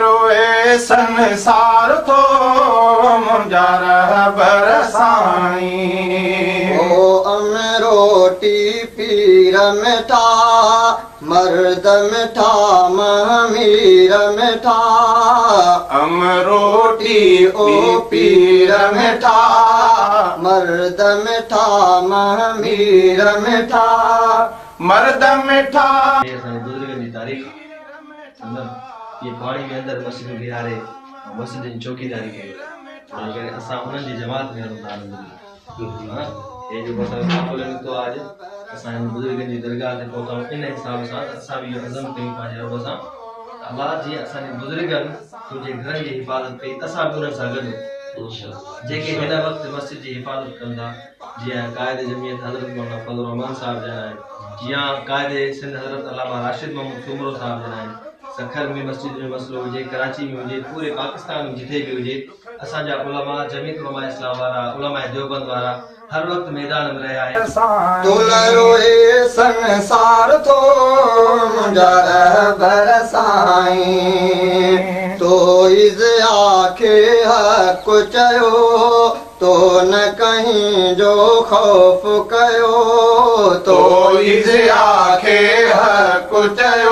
روئي سنسار ٿو منهنجا رهبر سائين. او امروٽي پير مٺا، مرد مٺا مهمير مٺا. امروٽي او پير مٺا، مرد مٺا مهمير مٺا. مرد مٺا. هي اسان جي بزرگن جي تاريخ آ سمجهيو نه اهي پاڻي ۾ اندر مسجدون بيهاري ۽ مسجدن جي چوڪيداري ڪئي وئي ان ڪري اسان انهن جي جماعت ۾ هلون ٿا الحمدلله ها هي جيڪو اسان جو قافلو نڪتو آ اڄ اسان هن بزرگن جي درگاهه تي پهتا آهيون ان حساب سان ته اسان به اهو عزم ڪيون پنهنجي رب سان ته الله جيئن اسان جي بزرگن تنهنجي گهرن جي حفاظت ڪئي اسان به انهن سان گڏ جيڪي هن وقت مسجد جي حفاظت ڪن ٿا جيئن قائد جمعيت حضرت مولانا فضل الرحمان صاحب جن آهن يا قائد سنڌ حضرت علامه راشد محمود سومرو صاحب جن آهن. سکر ۾ مسجد جو مسئلو هجي، ڪراچي ۾ هجي، پوري پاڪستان ۾ جٿي به هجي اسان جا علماء جمعيت علماء اسلام وارا، علماء ديوبند وارا هر وقت ميدان ۾ رهيا آهن. تون روئي سنسار ٿو منهنجا رهبر سائين تو ئي ضياء کي حق چيو تو نه ڪنهن جو خوف ڪيو. تو ئي ضياء کي حق چيو.